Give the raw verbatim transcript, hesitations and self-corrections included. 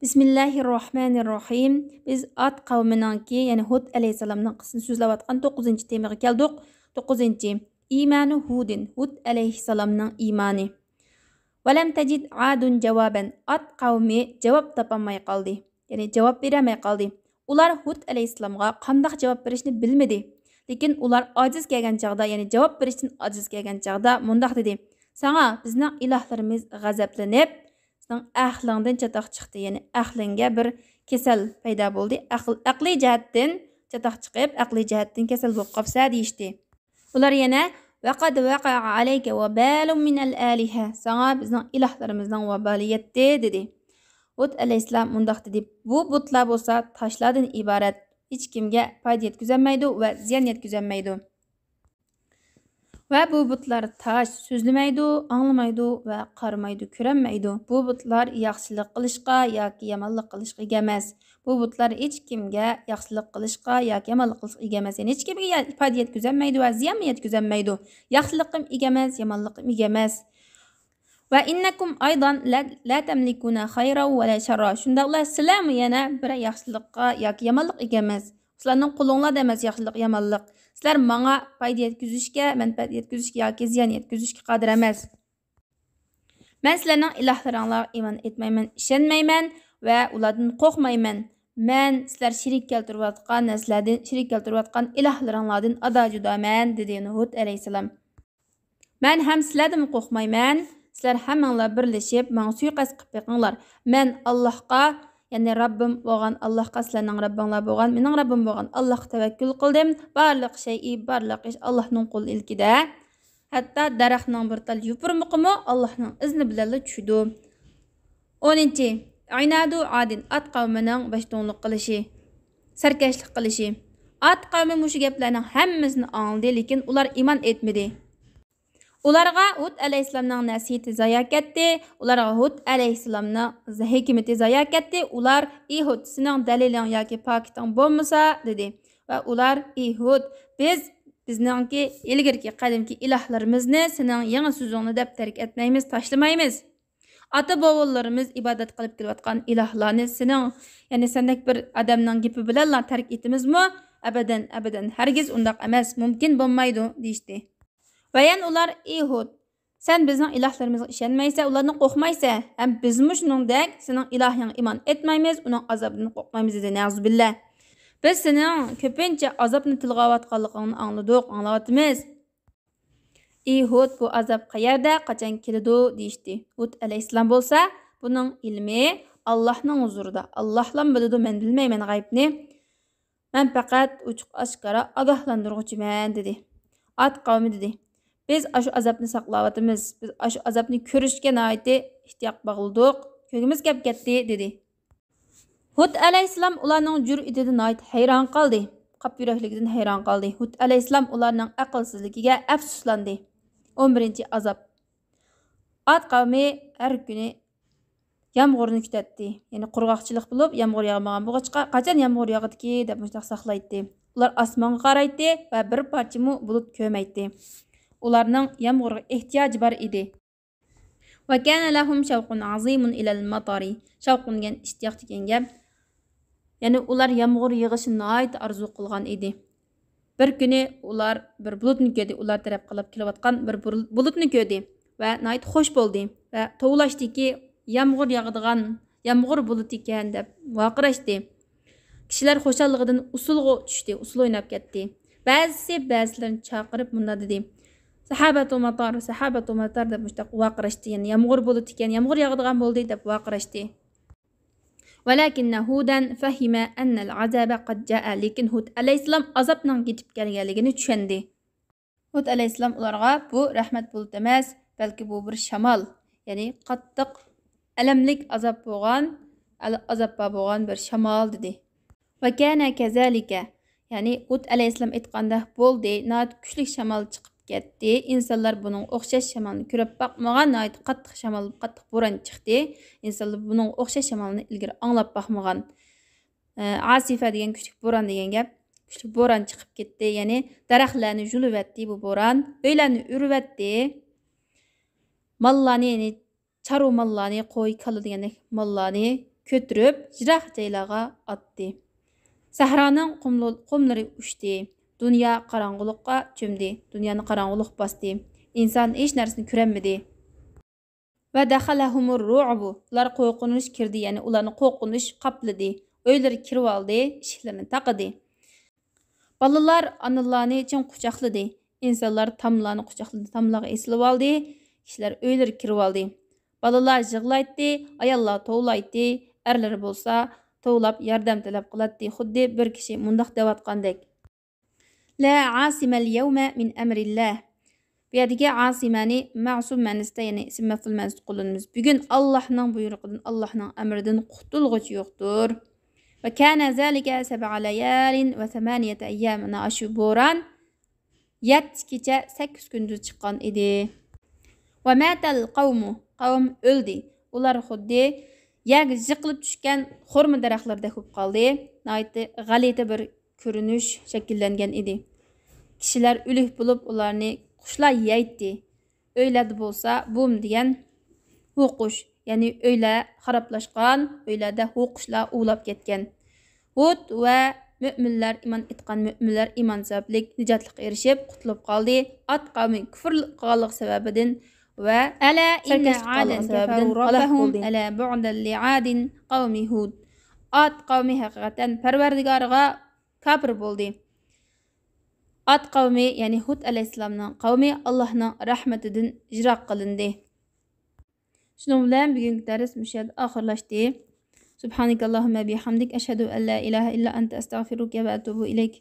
بىسمىللاھىررەھمانىررەھىم. بىز ئاد قەۋمىنىڭكى، يەنى ھۇد ئەلەيھىسسالامنىڭ قىسسىسىنى سۆزلەۋاتقان توققۇزىنچى تېمىغا كەلدۇق. توققۇزىنچى، ئىمانۇ ھۇدىن، ھۇد ئەلەيھىسسالامنىڭ ئىمانى. ۋەلەم تەجىد ئادۇن جاۋابەن، ئاد قەۋمى جاۋاب تاپالماي قالدى. يەنى جاۋاب بېرەلمەي قالدى. ئۇلار ھۇد ئەلەيھىسسالامغا قانداق جاۋاب بېرىشنى بىلمىدى. لېكىن ئۇلار ئاجىز كەلگەن چاغدا، يەنى جاۋاب بېرىشتىن ئاجىز كەلگەن چاغدا مۇنداق دېدى: ساڭا بىزنىڭ ئىلاھلىرىمىز غەزەپلىنىپ، سېنىڭ ئەقلىڭدىن چاتاق چىقتى، يەنى ئەقلىڭگە بىر كېسەل پەيدا بولدى، ئەقىل، ئەقلىي جەھەتتىن چاتاق چىقىپ، ئەقلىي جەھەتتىن كېسەل بولۇپ قاپسەن دېيىشتى. ئۇلار يەنە، ۋەقەد ۋەقەئە ئەلەيكە ۋەبالۇم مىنەل ئالىھە، ساڭا بىزنىڭ ئىلاھلىرىمىزنىڭ ۋابالى يەتتى، دېدى. ھۇد ئەلەيھىسسالام مۇنداق دېدى: بۇ بۇتلار بولسا تاشلاردىن ئىبارەت، ھېچكىمگە پايدا يەتكۈزەلمەيدۇ ۋە زىيان يەتكۈزەلمەيدۇ. ۋە بۇ بۇتلار تاش، سۆزلىمەيدۇ، ئاڭلىمايدۇ ۋە قارىمايدۇ، كۆرەلمەيدۇ. بۇ بۇتلار ياخشىلىق قىلىشقا ياكى يامانلىق قىلىشقا ئىگە ئەمەس. بۇ بۇتلار ھېچكىمگە ياخشىلىق قىلىشقا ياكى يامانلىق قىلىشقا ئىگە ئەمەس. يەنى ھېچكىمگە يا-، پايدا يەتكۈزەلمەيدۇ ۋە زىيانمۇ يەتكۈزەلمەيدۇ. ياخشىلىقىمۇ ئىگە ئەمەس، يامانلىقىمۇ ئىگە ئەمەس. ۋە ئىننەكۇم ئايضان لا، لا تەملىكۇنە خەيرا ۋە لا شەررا. شۇنداقلا سىلەرمۇ يەنە بىر ياخشىلىققا ياكى يامانلىققا ئىگە ئەمەس. سىلەرنىڭ قولۇڭلاردا ئەمەس ياخشىلىق، يامانلىق. سىلەر ماڭا پايدا يەتكۈزۈشكە، مەنپەئەت يەتكۈزۈشكە ياكى زىيان يەتكۈزۈشكە قادىر ئەمەس. مەن سىلەرنىڭ ئىلاھلىرىڭلارغا ئىمان ئېيتمايمەن، ئىشەنمەيمەن ۋە ئۇلاردىن قورقمايمەن. مەن سىلەر شېرىك كەلتۈرۈۋاتقان نەرسىلەردىن، شېرىك كەلتۈرۈۋاتقان ئىلاھلىرىڭلاردىن ئادا-جۇدامەن، دېدى ھۇد ئەلەيھىسسالام. مەن ھەم سىلەردىنمۇ قورقمايمەن. سىلەر ھەممىڭلار بىرلىشىپ ماڭا سۇيىقەست قىلىپ بېقىڭلار. مەن ئاللاھقا، يەنى رەببىم بولغان ئاللاھقا، سىلەرنىڭ رەببىڭلار بولغان مېنىڭ رەببىم بولغان ئاللاھقا تەۋەككۈل قىلدىم. بارلىق شەيئى، بارلىق ئىش ئاللاھنىڭ قول ئىلكىدە. ھەتتا دەرەخنىڭ بىر تال يوپۇرمىقىمۇ ئاللاھنىڭ ئىزنى بىلەنلا چۈشىدۇ. ئونىنچى، ئىنادۇ ئادىن، ئاد قەۋمىنىڭ بەشتوڭلۇق قىلىشى، سەركەشلىك قىلىشى. ئاد قەۋمى مۇشۇ گەپلەرنىڭ ھەممىسىنى ئاڭلىدى، لېكىن ئۇلار ئىمان ئېيتمىدى. ئۇلارغا ھۇد ئەلەيھىسسالامنىڭ نەسىھىتى زايا كەتتى، ئۇلارغا ھۇد ئەلەيھىسسالامنىڭ ھېكمىتى زايا كەتتى. ئۇلار، ئى ھۇد، سېنىڭ دەلىلىڭ ياكى پاكىتىڭ بولمىسا، دېدى. ۋە ئۇلار، ئى ھۇد، بىز بىزنىڭكى ئىلگىرىكى قەدىمكى ئىلاھلىرىمىزنى سېنىڭ يېڭى سۆزۈڭنى دەپ تەرك ئەتمەيمىز، تاشلىمايمىز. ئاتا-بوۋىلىرىمىز ئىبادەت قىلىپ كېلىۋاتقان ئىلاھلارنى سېنىڭ، يەنى سەندەك بىر ئادەمنىڭ گېپى بىلەنلا تەرك ئېتىمىزمۇ؟ ئەبەدەن، ئەبەدەن، ھەرگىز ئۇنداق ئەمەس، مۇمكىن بولمايدۇ، دېيىشتى. ۋە يەنە ئۇلار، ئى ھۇد، سەن بىزنىڭ ئىلاھلىرىمىزغا ئىشەنمەيسەن، ئۇلاردىن قورقمايسەن، ھەم بىزمۇ شۇنىڭدەك سېنىڭ ئىلاھىڭغا ئىمان ئېيتمايمىز، ئۇنىڭ ئازابىدىن قورقمايمىز، دېدى. نەئۇزۇبىللا. بىز سېنىڭ كۆپىنچە ئازابنى تىلغا ئاۋاتقانلىقىڭنى ئاڭلىدۇق، ئاڭلاۋاتىمىز. ئى ھۇد، بۇ ئازاب قەيەردە، قاچان كېلىدۇ؟ دېيىشتى. ھۇد ئەلەيھىسسالام بولسا، بۇنىڭ ئىلمى ئاللاھنىڭ ھۇزۇرىدا، ئاللاھلام بىلىدۇ، مەن بىلمەيمەن غەيىبنى. مەن پەقەت ئوچۇق ئاشكارا ئاگاھلاندۇرغۇچىمەن، دېدى. ئاد قەۋمى دېدى، بىز ئاشۇ ئازابنى ساقلاۋاتىمىز، بىز ئاشۇ ئازابنى كۆرۈشكە ناھايىتى ئىشتىياق باغلىدۇق، كۆكىمىز كەپ كەتتى، دېدى. ھۇد ئەلەيھىسسالام ئۇلارنىڭ جۈرئىتىدىن ناھايىتى ھەيران قالدى. قاپ يۈرەكلىكىدىن ھەيران قالدى. ھۇد ئەلەيھىسسالام ئۇلارنىڭ ئەقىلسىزلىكىگە ئەپسۇسلاندى. ئون بىرىنچى ئازاب. ئاد قەۋمى ھەر كۈنى يامغۇرنى كۈتەتتى. يەنى قۇرغاقچىلىق بولۇپ، يامغۇر ياغمىغان بولغاچقا، قاچان يامغۇر ياغىدىكى دەپ مۇشۇنداق ساقلايتتى. ئۇلار ئاسمانغا قارايتتى ۋە بىر پارچىمۇ بۇلۇت كۆرمەيتتى. ئۇلارنىڭ يامغۇرغا ئېھتىياجى بار ئىدى. وكان لهم شوق عظيم إلى المطر. شوقۇن دېگەن ئىشتىياق دېگەن گەپ. يەنى ئۇلار يامغۇر يېغىشىنى ناھايىتى ئارزۇ قىلغان ئىدى. بىر كۈنى ئۇلار بىر بۇلۇتنى كۆردى، ئۇلار تەرەپ قاراپ كېلىۋاتقان بىر بۇل-، بۇلۇتنى كۆردى ۋە ناھايىتى خوش بولدى ۋە توۋلاشتىكى، يامغۇر ياغىدىغان يامغۇر بۇلۇتى ئىكەن دەپ ۋارقىراشتى. كىشىلەر خۇشاللىقىدىن ئۇسسۇلغا چۈشتى، ئۇسسۇل ئويناپ كەتتى. بەزىسى بەزىلىرىنى چاقىرىپ مۇنداق دېدى: سەھابەتۇ ماتار، سەھابەتۇ ماتار دەپ مۇشۇنداق ۋارقىراشتى. يەنى يامغۇر بۇلۇتى ئىكەن، يامغۇر ياغىدىغان بولدى دەپ ۋارقىراشتى. ولكن هودا فهم أن العذاب قد جاء. لېكىن ھۇد ئەلەيھىسسالام ئازابنىڭ يېتىپ كەلگەنلىكىنى چۈشەندى. ھۇد ئەلەيھىسسالام ئۇلارغا، بۇ رەھمەت بۇلۇت ئەمەس، بەلكى بۇ بىر شامال، يەنى قاتتىق ئەلەملىك ئازاب بولغان، ئەل-، ئازاب بار بولغان بىر شامال دېدى. وكان كذلك، يەنى ھۇد ئەلەيھىسسالام ئېيتقاندەك بولدى، ناھايىتى كۈچلۈك شامال چىقىپ كەتتى. ئىنسانلار بۇنىڭغا ئوخشاش شامالنى كۆرۈپ باقمىغان، ناھايىتى قاتتىق شامال، قاتتىق بوران چىقتى. ئىنسانلار بۇنىڭغا ئوخشاش شامالنى ئىلگىرى ئاڭلاپ باقمىغان. ئە، ئاسىفە دېگەن كۈچلۈك بوران دېگەن گەپ. كۈچلۈك بوران چىقىپ كەتتى، يەنى دەرەخلەرنى يۇلۇۋەتتى بۇ بوران، ئۆيلەرنى ئۆرۈۋەتتى. ماللارنى، يەنى چارۋا ماللارنى، قوي، كالا دېگەندەك ماللارنى كۆتۈرۈپ، يىراق جايلارغا ئاتتى. سەھرانىڭ قۇملۇ-، قۇملىرى ئۇچتى. دۇنيا قاراڭغۇلۇققا چۆمدى. دۇنيانى قاراڭغۇلۇق باستى. ئىنسان ھېچ نەرسىنى كۆرەلمىدى. ۋە دەخەلەھۇمۇر رۇئبۇ. ئۇلار قورقۇنچ كىردى، يەنى ئۇلارنى قورقۇنچ قاپلىدى. ئۆيلىرىگە كىرىۋالدى، ئىشىكلىرىنى تاقىدى. بالىلار ئانىلارنى چىڭ قۇچاقلىدى. ئىنسانلار تاملارنى قۇچاقلىدى، تاملارغا ئېسىلىۋالدى. كىشىلەر ئۆيلىرىگە كىرىۋالدى. بالىلار يىغلايتتى، ئاياللار توۋلايتتى، ئەرلىرى بولسا توۋلاپ ياردەم تەلەپ قىلاتتى. خۇددى بىر كىشى مۇنداق دەۋاتقاندەك. لا عاصم اليوم من أمر الله. بۇ يەردىكى ئاسىمەنى مەسۇم مەنىسىدە، يەنى ئىسىم مەفئۇل مەنىسىدە قوللىنىمىز. بۈگۈن ئاللاھنىڭ بۇيرۇقىدىن، ئاللاھنىڭ ئەمرىدىن قۇتۇلغۇچى يوقتۇر. وكان ذلك سبع ليال وثمانية أيام. مانا ئاشۇ بوران يەتتە كېچە، سەككىز كۈندۈز چىققان ئىدى. ومات القوم. قەۋم ئۆلدى. ئۇلار خۇددى يەرگە يىقىلىپ چۈشكەن خورما دەرەخلىرىدەك بولۇپ قالدى. ناھايىتى غەلىتە بىر كۆرۈنۈش شەكىللەنگەن ئىدى. كىشىلەر ئۆلۈك بولۇپ، ئۇلارنى قۇشلار يەيتتى. ئۆيلەردە بولسا بۇم دېگەن ھۇ قۇش، يەنى ئۆيلەر خارابلاشقان، ئۆيلەردە ھۇ قۇشلار ئۇۋۇلاپ كەتكەن. ھۇد ۋە مۆمىنلەر، ئىمان ئېيتقان مۆمىنلەر ئىمان سەۋەبلىك نىجاتلىققا ئېرىشىپ، قۇتۇلۇپ قالدى. ئاد قەۋمى كۈفر قىلغانلىقى سەۋەبىدىن ۋە سەركەشلىك قىلغانلىقى سەۋەبىدىن ھالاك بولدى. ألا بعدا لعاد قوم هود. ئاد قەۋمى ھەقىقەتەن پەرۋەردىگارىغا كاپىر بولدى. ئاد قەۋمى، يەنى ھۇد ئەلەيھىسسالامنىڭ قەۋمى ئاللاھنىڭ رەھمىتىدىن يىراق قىلىندى. شۇنىڭ بىلەن بۈگۈنكى دەرس مۇشۇ يەردە ئاخىرلاشتى. سبحانك اللهم بحمدك، أشهد أن لا إله إلا أنت، أستغفرك وأتوب إليك.